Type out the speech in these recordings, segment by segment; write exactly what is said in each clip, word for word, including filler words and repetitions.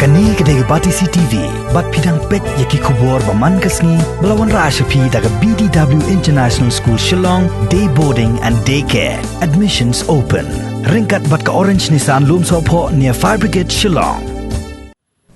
Kane ka dei ka Batesi T V, bad phi dang peit ïa ki khubor ba man ka sngi, ba la wanrah sha phi da ka B D W International School Shillong, Day Boarding and Day Care. Admissions open. Ryngkat bad ka Orange Nissan Lumsohphoh near Fire Brigade Shillong.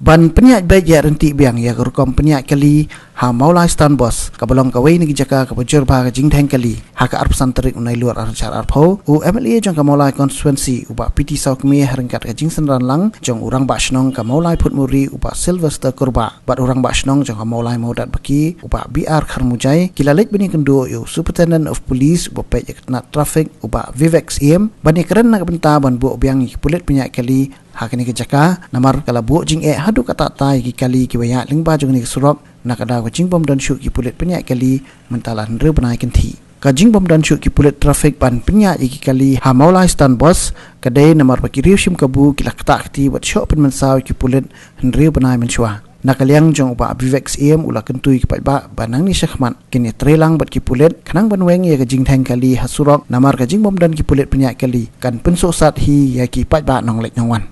Ban pynïaid beit ïa ryntih biang ïa ka rukom pynïaid kali ha Mawlai Stand Bus, kaba long kawei na ki jaka kaba jur bha ka jingdheng kali. Ha ka arphew san tarik u Nailur arhajar arphew, u M L A jong ka Mawlai Constituency, u Bah P T Sawkmie, ryngkat ka jingsynran lang jong u Rangbah Shnong ka Mawlai Phutmuri, u Bah Sylvester Kurbah, bad u Rangbah Shnong jong ka Mawlai Mawdatbaki, u Bah B R Kharmujai, ki la leit ban ïakynduh ïa u Superintendent of Police, uba peit ïa ka tnat traffic, u Bah Vivek Syiem, ban ïakren na ka bynta ban buh biang ïa ki pulit pynïaid kali ha kane ka jaka, namar ka la buh jingeh haduh katta katta ïa ki kali kiba ïaid lyngba jong kane ka surok, na ka daw ka jingbym don shuh ki pulit pynïaid kali mynta la hynriew bnai kynthih. Ka jingbym don shuh ki pulit traffic ban pynïaid ïa ki kali ha Mawlai Stand Bus, ka dei namar ba ki riew shim kabu ki la ktah kti bad shoh pynmynsaw ïa ki pulit hynriew bnai mynshuwa. Na ka liang jong u Bah Vivek Syiem, u la kyntu ïa ki paidbah ba nangne shakhmat kin ïatreilang bad ki pulit khnang ban weng ïa ka jingdheng kali ha surok, namar ka jingbym don ki pulit pynïaid kali kan pynsuhsat hi ïa ki paidbah nongleit nongwan.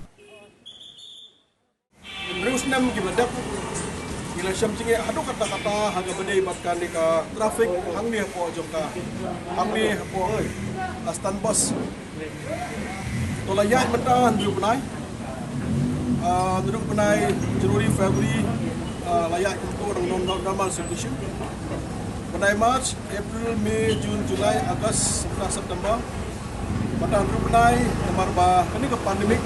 Hynriew snem kiba dep, ngi la shem jingeh haduh katta katta ha kaba ïadei bad kane ka traffic hangne hapoh jong ka, hangne hapoh, eh, Stand Bus. To la ïaid mynta hynriew bnai. Ah, hynriew bnai January, February, ah, la ïaid kumto dang normal situation. Bnai March, April, May, June, July, August, September, September. Mynta hynriew bnai namar ba kane ka pandemic,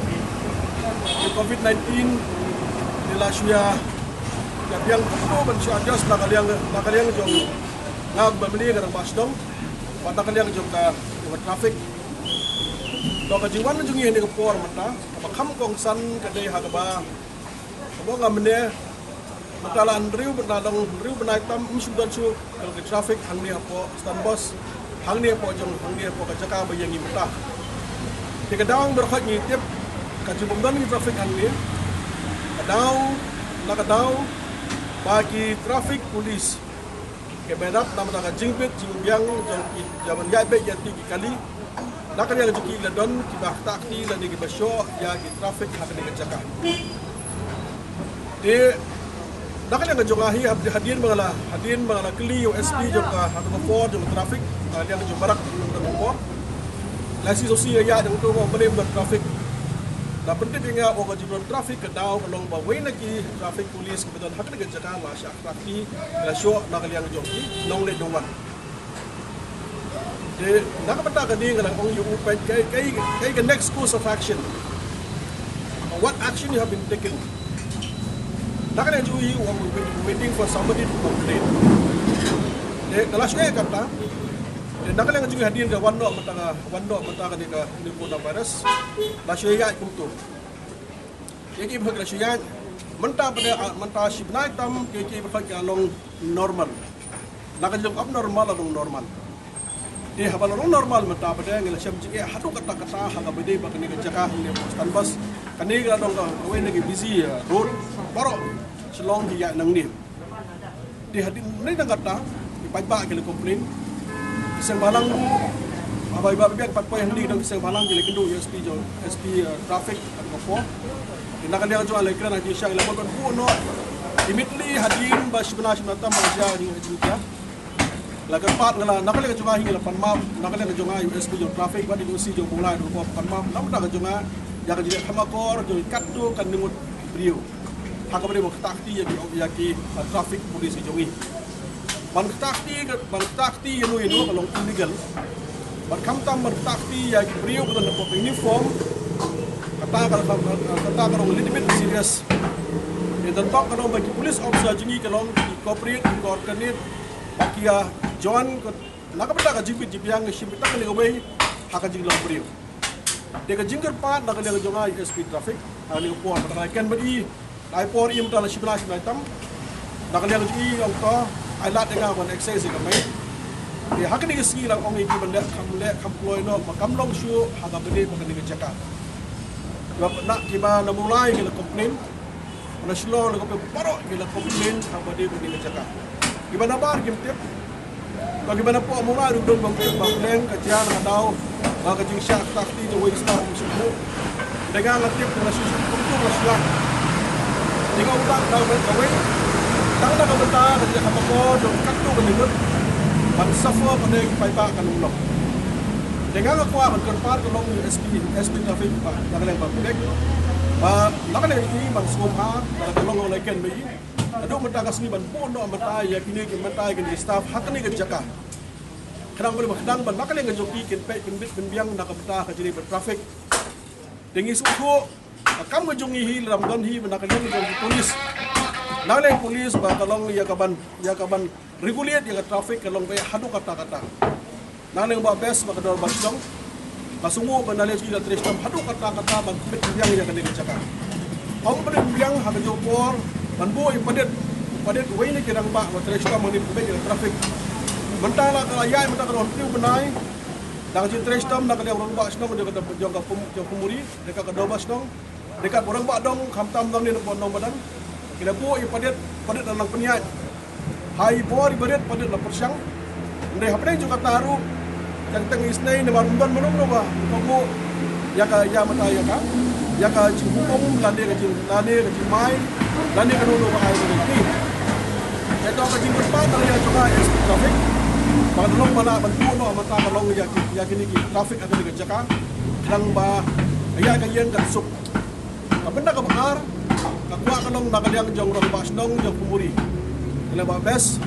ka covid nineteen, ngi la shu ïa, ïa biang kumto ban shu adjust na ka liang, na ka liang jong nga ba mane ka Rangbah Shnong, bad na ka liang jong ka, ka traffic. To ka jingwan jong ngi ha kane ka por mynta, kaba kham kongsan ka dei ha kaba, kaba nga mane, mynta la hynriew, mynta la hynriew bnai tam, ym shym don shuh ka traffic hangne hapoh Stand Bus, hangne hapoh jong, hangne hapoh ka jaka ba ïeng ngi mynta. Te ka daw ba khot ngi tip ka jingbym don ki traffic hangne, ka daw, na ka daw ba ki traffic police kiba ïarap na ka bynta ka jingbit jingbiang jong ki, ïa ban ïaid beit ïa ki kali. Na ka liang jong ki la don kiba ktah kti lane kiba shoh ïa ki traffic ha kane ka jaka. Te na ka liang jong nga hi, had-, hadien ba nga la, hadien ba nga la kylli ïa u S P jong ka, ha ka por jong ka traffic, na ka liang jong barak jong ka por, la shisha shisha ïa jong ka por ba ym don traffic. La pyntip ïa nga ba ka jingbym don traffic ka daw ka long ba wei na ki traffic police kiba don ha kane ka jaka la shah ktah kti, la shoh na ka liang jong ki nongleit nongwan. Te na ka bynta kane nga la ong ïa u, peit kaei, kaei, kaei ka next course of action. What action you have been taken? Na ka liang jong ngi, we are waiting for somebody to complain. Te ka la shu ïa kata. Te na ka liang jong ngi hadien ka wan noh mynta ka, wan noh mynta kane ka, kane ka coronavirus. La shu ïa kumto. Kiei kiei baroh ki la shu ïaid. Mynta pat de, ah, mynta shi bnai tam, kiei kiei baroh ki la long normal. Na ka jong abnormal la long normal. Te haba la long normal mynta pat de, ngi la shem jingeh haduh katta katta ha kaba ïadei bad kane ka jaka hangne hapoh Stand Bus. Kane ka la long kawei na ki busy, eh, road. Baroh Shillong ki ïaid nangne. Te hadien nangta ki paidbah ki la complain. Ki seng bhalang ruh, haba, haba biang pat poi hangne, ki seng bhalang ki la kynduh ïa u S P jong, S P, eh, traffic, ha ka por. Te na ka liang jong nga la kren ha jingshisha, la bun ban buh noh. Immediately hadien ba shi bnai shi bnai tam ba la jia ka jingïakhun. La kyrpad nga la, na ka liang jong nga hi nga la pan map, na ka liang jong nga ïa u S P jong traffic bad ïa u O C jong Mawlai ruh ban pan map, na ka bynta ka jong nga ïa ka jingïakhun akor jong katto katne ngut briew. Ha kaba ïadei ban ktah kti ïa ki, ïa ki, uh, traffic police ki jong ngi. Ban ktah kti, ban ktah kti ïano ïano ka long illegal. Bad khamtam ban ktah kti ïa ki briew ba don hapoh uniform, kata ka, kata ka long a little bit serious. Te don bok ka long ba ki police officer jong ngi ka long ki cooperate, ki coordinate, bad ki ïa join, ka, na ka bynta ka jingbit jingbiang, ka shim beit tang kane kawei ha ka jinglong briew. Te ka jingkyrpad na ka liang jong nga ïa u S P traffic, ha kane ka por, bad nga ken bad i, na i por i mynta la shi bnai shi bnai tam. Na ka liang jong i ong to, ai lad ïa nga ban access ïa ka mic. Te ha kane ka sngi la ong ïa ki ban leh kham leh kham kloi noh, ba kam long shuh ha kaba ïadei bad kane ka jaka. Kiba na, kiba na Mawlai ki la complain. Na Shillong la complain, baroh ki la complain ha kaba ïadei bad kane ka jaka. Kiba nabar kim tip. Ba kiba napoh Mawlai ruh don bym tip ba pleng ka jia na ka daw ba ka jingshah ktah kti jong uwei u star um shym buh. Te nga nga tip nga shu shu kumto nga shu lah. Te nga u lah da kawei, tang na ka bynta ka jaka ka por jong katto katne ngut ban suffer, ban ïa ki paidbah ka nonglong. Te nga nga kwah ban kyrpad ka long ïa u S P, S P traffic ba na ka liang ba pdeng, ba na ka liang i ban sngewbha da ka long long lai ken mei. Haduh mynta ka sngi ban buh noh mynta ïa kine ki, mynta ïa kine ki staff ha kane ka jaka. Khnang ba, khnang ba na ka liang ka jong ki kin peit pynbit pynbiang na ka bynta ka jingïadei bad traffic. Te ngi sngewthuh ka kam ka jong ngi hi, lada ym don hi ba na ka liang ka jong ki police, na ka liang police ba ka long ïa ka ban, ïa ka ban regulate ïa ka traffic ka long ba haduh katta katta. Na ka liang ba best ba ka Dorbar Shnong, nga sngew ba na liang jong ngi la trei shitom haduh katta katta ban pynbit pynbiang ïa kane ka jaka. Ym pynbit pynbiang ha ka jong por ban buh ïa padit, padit wei na ki rangbah ba trei shitom hangne pynbit ïa ka traffic. Mynta la ka ïaid mynta ka long hynriew bnai. Da ka jingtrei shitom na ka liang rangbah shnong jong ka, jong ka Pum-, jong Pumuri, da ka, ka Dorbar Shnong, da ka rangbah dong, khamtam dong ne na Nongmadan. Ki la buh ïa padit, padit la nang pynïaid. Ha i bor i barit padit la pyrshang. Hynrei hapdeng jong kata ruh, ïa ka teng isynei namar ym don mano mano ba, ba buh ïa ka, ïa mynta ïa ka, ïa ka jinghukum lane ka jing, lane ka jingmai, lane kano kano ba ai lane ki. Ïa ka jingkyrpad na ka liang jong ka S P traffic ba ka long ba lah ban buh noh mynta ka long ïa ki, ïa kine ki traffic ha kane ka jaka. Khnang ba ïa ka ïeng kan suk. Ka bynta kaba ar, nga kwah ka long na ka liang jong rangbah shnong jong Pumuri. Ka long ba best,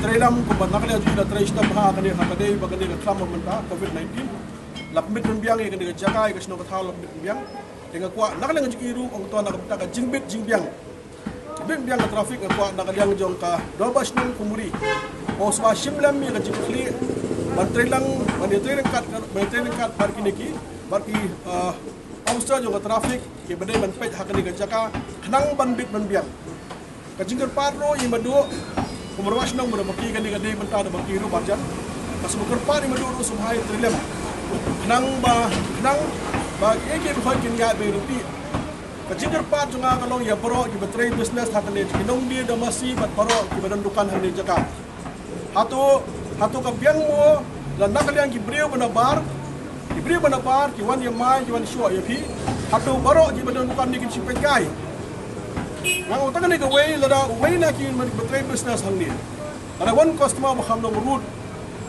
trei lam kumba na ka liang jong ngi la trei shitom ha kane, ha ka dei ba kane ka khlam ba mynta covid nineteen. La pynbit pynbiang ïa kane ka jaka, ïa ka shnong ka thaw la pynbit pynbiang. Te nga kwah na ka liang jong ngi ruh, ong to na ka bynta ka jingbit jingbiang, bit biang ka traffic, nga kwah na ka liang jong ka Dorbar Shnong Pumuri, ong sngewbha shim lem ïa ka jingkhlieh ban trei lang, ban ïa trei ryngkat, ban ïa trei ryngkat bad kine ki, bad ki, ah, officer jong ka traffic kiba dei ban peit ha kane ka jaka khnang ban bit ban biang. Ka jingkyrpad ruh i Madu, kum rangbah shnong ba da baki kane ka dei mynta da baki ruh ba jan. Ka sngewbha kyrpad i Madu ruh sngewbha ïa trei lem khnang ba, khnang ba kiei kiei baroh kin ïaid beit ruh. Ka jingkyrpad jong nga ka long ïa baroh kiba trei business ha kane, ki nongdie domasi bad baroh kiba don dukan ha kane ka jaka. Hato, hato ka biang mo, la na ka liang ki briew ba na bar, ki briew ba na bar ki wan ïa mai, ki wan shoh ïa phi. Hato baroh kiba don dukan ne kin shu peit kai? Nga ong tang kane kawei, lada uwei na ki man ba trei business hangne, lada wan customer ba kham long rude,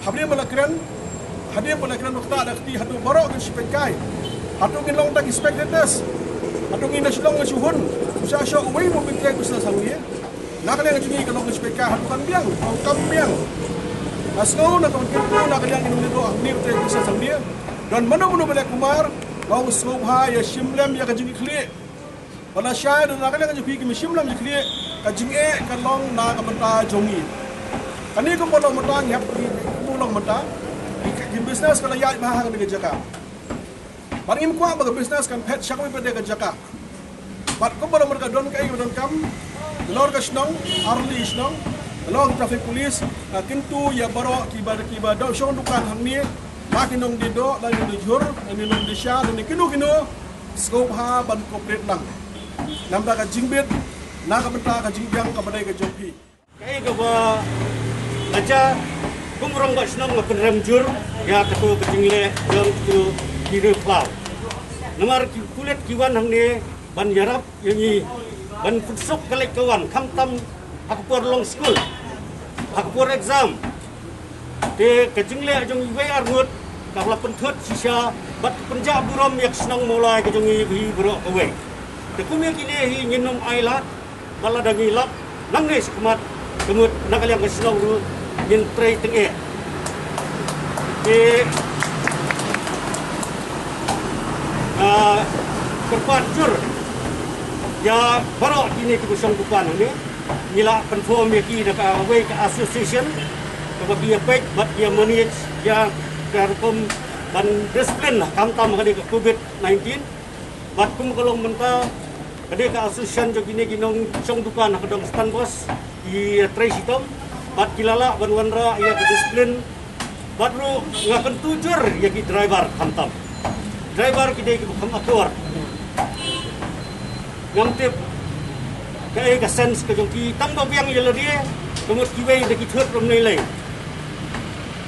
hadien ba la kren, hadien ba la kren ba ktah da kti, hato baroh kin shu peit kai? Hato ngin long tang ki spectators? Hato ngin da shu long da shu hun shu shah shoh uwei mo ba trei business hangne? Na ka liang jong ngi ka long ka shu peit kai, hato kan biang, ong kam biang. Nga sngew na ka ban kyntu na ka liang ki nongdie doh hangne ba trei business hangne, don mano mano ba leh kumar, nga ong sngewbha ïa shim lem ïa ka jingkhlieh. Ba lashai don na ka liang jong phi kim shim lem jingkhlieh, ka jingeh ka long na ka bynta jong ngi. Kane kumba long mynta ngi hap ki, kumba long mynta ki, ki business ka la ïaid bha ha kane ka jaka. Bad ngim kwah ba ka business kan phet sha kawei pat de ka jaka. Bad kumba long mynta ka don kaei kaba donkam, nalor ka shnong, arli shnong, nalor ka traffic police, nga kyntu ïa baroh kiba, kiba don shong dukan hangne, la ki nongdie doh, la ki nongdie jhur, la ki nongdie sha, la ki kino kino, sngewbha ban cooperate lang. Namar ka jingbit na ka bynta ka jingbiang kaba dei ka jong phi. Kaei kaba nga jia kum u rangbah shnong, nga pynrem jur ïa kato ka jingleh jong kito ki riewkhlaw. Namar ki pulit ki wan hangne ban ïarap ïa ngi, ban pynsuk ka leit ka wan, khamtam ha ka por long skul, ha ka por exam. Te ka jingleh jong iwei arngut ka la pynthut shisha bad ka pynjah burom ïa ka shnong Mawlai ka jong ngi hi baroh kawei. Te kum ïa kine hi ngin ym ailad, ba lada ngi lap nangne shakhmat, ka mut na ka liang ka shnong ruh ngin trei tyngeh. Te, ah, kyrpad jur ïa baroh kine kiba shong dukan hangne. Ngi la pynform ïa ki da kawei ka association kaba ki ïa peit bad ki ïa manage ïa ka rukom ban discipline khamtam ha kane ka covid nineteen. Bad kum ka long mynta, ka dei ka association jong kine ki nongshong dukan ha ka dong Stan Bus, ki ïa trei shitom bad ki la lah ban wanrah ïa ka discipline. Bad ruh nga kyntu jur ïa ki driver khamtam. Driver ki dei kiba kham ator. Ngam tip kaei ka sense ka jong ki, tang ba biang ïa lade, ka mut kiwei da ki thut rum nei lei.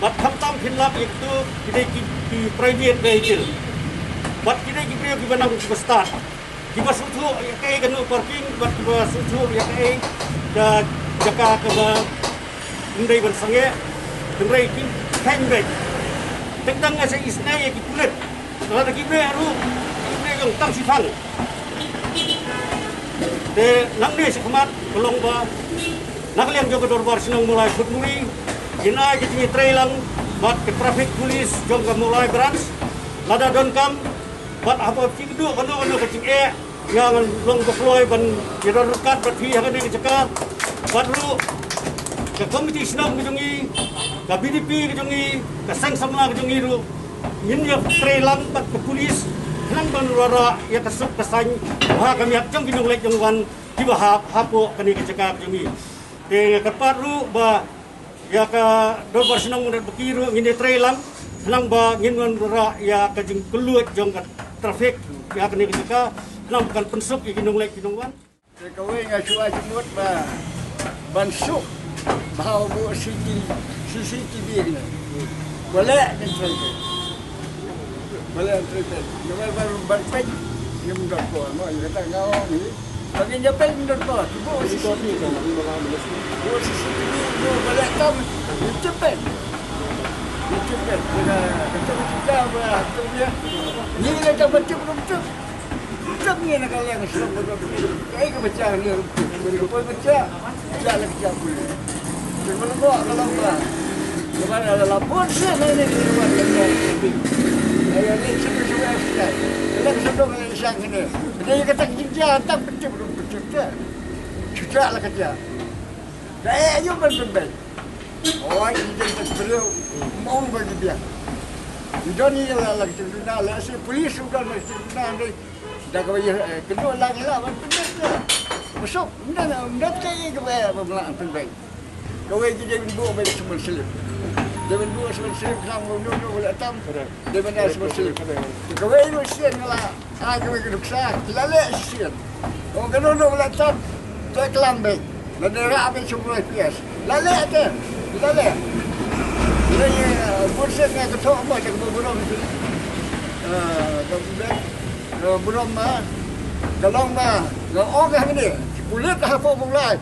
Bad khamtam phin lap ïa kito ki dei ki, ki private vehicle. Bad ki dei ki briew kiba nang kiba stad. Kiba sngewthuh ïa kaei ka no parking bad kiba sngewthuh ïa kaei ka jaka kaba ym dei ban sangeh, hynrei ki kheiñ beit. Teng tang nga sa isynei ïa ki pulit. Lada ki beh ruh, ki beh jong tang shipang. Te nangne shakhmat ka long ba na ka liang jong ka Dorbar Shnong Mawlai Kutmuri, ngin ai ka jingïatreilang bad ka traffic police jong ka Mawlai branch. Lada donkam bad haba phi kduh kano kano ka jingeh, nga ngan long ba kloi ban ïadon ryngkat bad phi ha kane ka jaka. Bad ruh ka komiti shnong ka jong ngi, ka B D P ka jong ngi, ka seng samla ka jong ngi ruh ngin ïatreilang bad ka pulis khnang ban wanrah ïa ka suk ka saiñ ha ka miat jong ki nongleit nongwan kiba hap hapoh kane ka jaka ka jong ngi. Te nga kyrpad ruh ba ïa ka Dorbar Shnong Myndatbaki ruh ngin ïatreilang khnang ba ngin wanrah ïa ka jingkylluid jong ka traffic ïa kane ka jaka khnang ba kan pynsuk ïa ki nongleit ki nongwan. Te kawei nga shu ai jingmut ba ban suk ba ha u buh C C T V ne. Ba leh ne traffic. Ba leh ne traffic. Namar ban ban peit ngim don ko mo ïa kata nga ong hi. Ba ngin ïa peit ngim don ko. Ki buh C C T V. Buh C C T V buh ba leh tam. Ngim tip peit. Ngim tip peit. Kata kata ba tu dia. Ni leh tam ba tip ngim tip. Tang ïa na ka liang shnong ba dei. Kaei ka bacha ne ruh. Ka poi bacha. Bacha la ka pule. Te ba la ba ka la ba. Ka ba la la bun sien na ne ki ba ka la. Ai ai ne shu shu ai shu ai. Ka la ka shu dong ka la shang ne. Dei ka tak jinja tak pecuk ruh pecuk ta. Chuta la ka ja. Kaei ayu ban ban ban. Oi, ini jadi tak beliau. Mau bagi dia. Idon ni la la kita na la si polis sudah na kita na ni. Da ka ya kena lang la ban pynbeit. Masuk, nda nda ka ya ka ba ba mla pynbeit. Ka wei ji dei ban buh ban sumber slip. Dei ban buh sumber slip khnang ba no no la tam. Dei ban sumber slip. Ka wei no sien la. Ai ka wei ka nuksa. Ki la leh sien. Ong ka no no la tam. Te klam beit. La dei rah beit sumber P S. La leh te. La leh. Leh ye bun sien nga ka thok mo te ka burom. Ka burom. Burom ma ka long ma nga ong hangne ki pulit ha Phuh Mawlai.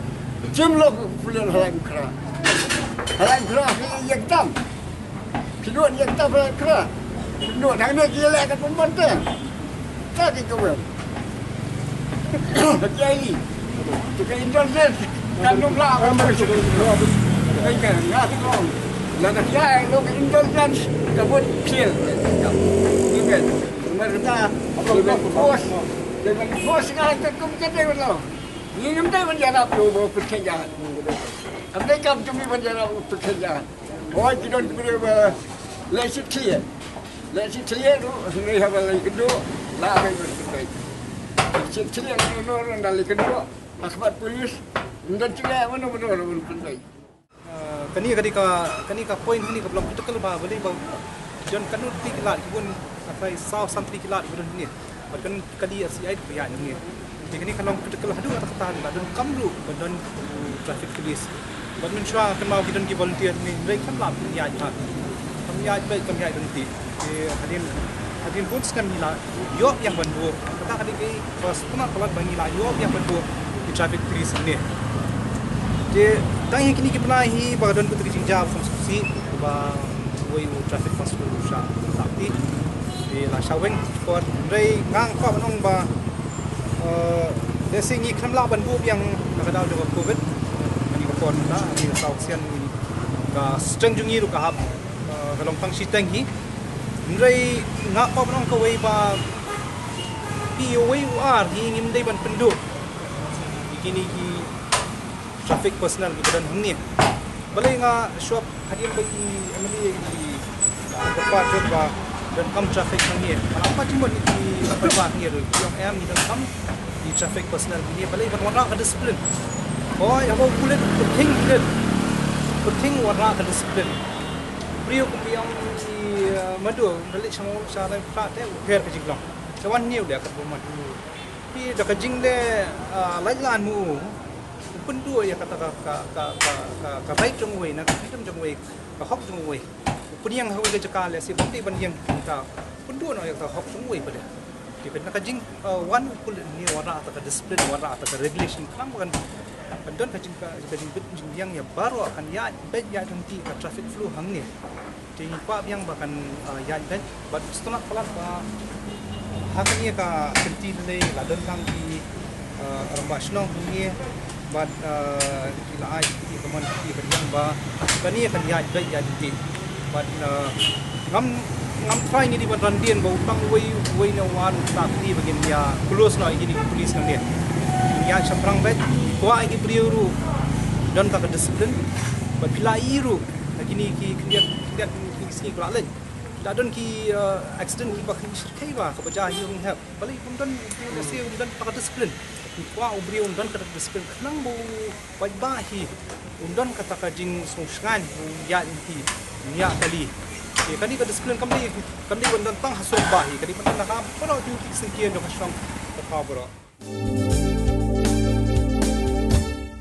Jim long ki pulit ha Laitumkhrah. Ha Laitumkhrah ki ïa tam. Ki duh ïa tam ha Laitumkhrah. Ki duh hangne ki leh ka pynbon te. Ka ki ka wer. Ka ki ai li. Ki ka indulgence. Kan dum la ka ka ka nga ki kong. La ka ki ai lo ka indulgence ka bun chill. Ka. Ni ben. Mar ka. Ni ben bos. Ni ben bos nga ka kum ka dei lo. Ni ngam dei ban ïarap ïa u ba u pyrkhat jahat. Ngam dei kam jong ngi ban ïarap u pyrkhat jahat. Hooid ki don ki briew ba leh shitrhem. Leh shitrhem ruh hynrei haba leh kynduh la ka ban pynbeit. Shitrhem ruh ruh da leh kynduh ha khmat pulis. Ym don jingeh mano mano ruh ban pynbeit. Ah, kane ka dei ka, kane ka point hangne kaba long critical ba balei ba jon katno tylli ki lad ki bun, ka trai saw san tylli ki lad ki bun hangne. Bad kan kali ar C I ba ïaid hangne. Te kane ka long critical haduh katta katta, la don kam ruh ba don traffic police. Bad mynshuwa kynmaw ki don ki volunteer hangne, hynrei kam lah ban ïaid ha. Kam ïaid beit, kam ïaid ryntih. Te hadien, hadien bun snem ngi la ïoh biang ban buh. Kata ka dei kaei kaba sngewtynnat palat ba ngi la ïoh biang ban buh ki traffic police hangne. Te tang ïa kine ki bnai hi ba ka don kata ka jingjia ba sngewsih ba uwei u traffic marshal u shah lap ti. Te la shah weng por hynrei nga kwah ban ong ba, eh, lehse ngi khlem lah ban buh biang na ka daw jong ka covid. Kane ka por mynta, kane ka saw ksian ngi, ka strength jong ngi ruh ka hap, eh, ka long tang shiteng hi. Hynrei nga kwah ban ong kawei ba phi uwei u ar hi ngim dei ban pynduh ïa kine ki traffic personnel kiba don hangne. Balei nga shuwa hadien ba i M L A i, ah, kyrpad jur ba donkam traffic hangne. Nga la pat jingmut ïa ki kyrpad hangne ruh, ki ong em ngi donkam ki traffic personnel hangne. Balei ban wanrah ka discipline. Hooid haba u pulit pyrthing pulit, pyrthing wanrah ka discipline. Briew kum i ong i, ah, Madu, da leit sha Mawlai sha Laitumkhrah te u pher ka jinglong. Te wan hangne u leh katba mut. Te da ka jingleh, ah, lait lan mo u pynduh ïa kata ka, ka, ka, ka, ka right jong uwei, na ka freedom jong uwei, ka hok jong uwei. U pynïeng ha kawei ka jaka lehse ban dei ban ïeng mynta. Pynduh noh ïa kata ka hok jong uwei pat de. Ka jing, uh, wan u pulit ni, wanrah ta ka discipline, wanrah ta ka regulation, khnang ba kan, kan don ka jing, ka jing bit jing yang ïa baroh, kan ïaid beit ïaid ryntih ka traffic flow hangne. Te ngi kwah biang ba kan, uh, ïaid beit, bad sngewthuh palat ba ha kane ka kynti lei la don lang ki, uh, rangbah shnong hangne, bad, uh, ki la ai ki ka mon ki ka yang ba kane kan ïaid beit ïaid ryntih. Bad, uh, ngam, ngam try ngi dei ban ran dien ba u tang uwei, uwei ne wan u ta kti ba ngin ïa close noh ïa kine ki police nangne. Ngin ïa shaphrang beit, kwah ïa ki briew ruh don ta ka discipline. Bad phi la i ruh ha kine ki khyndiat, khyndiat ki sngi ki la leit, la don ki, uh, accident kiba khyndiat shyrkhei ba kaba jia hi ruh hep. Balei kum don, kum don, kum don ta ka discipline. Kwah u briew un don ka discipline khnang ba u paidbah hi un don kata ka jingsngewsynei, u ïaid ryntih, u ïaid kali. Te kane ka discipline kam dei, kam dei ban don tang ha shnong ba hi, ka dei ban don ha baroh ki, ki syngkien jong ka shnong ka thaw baroh.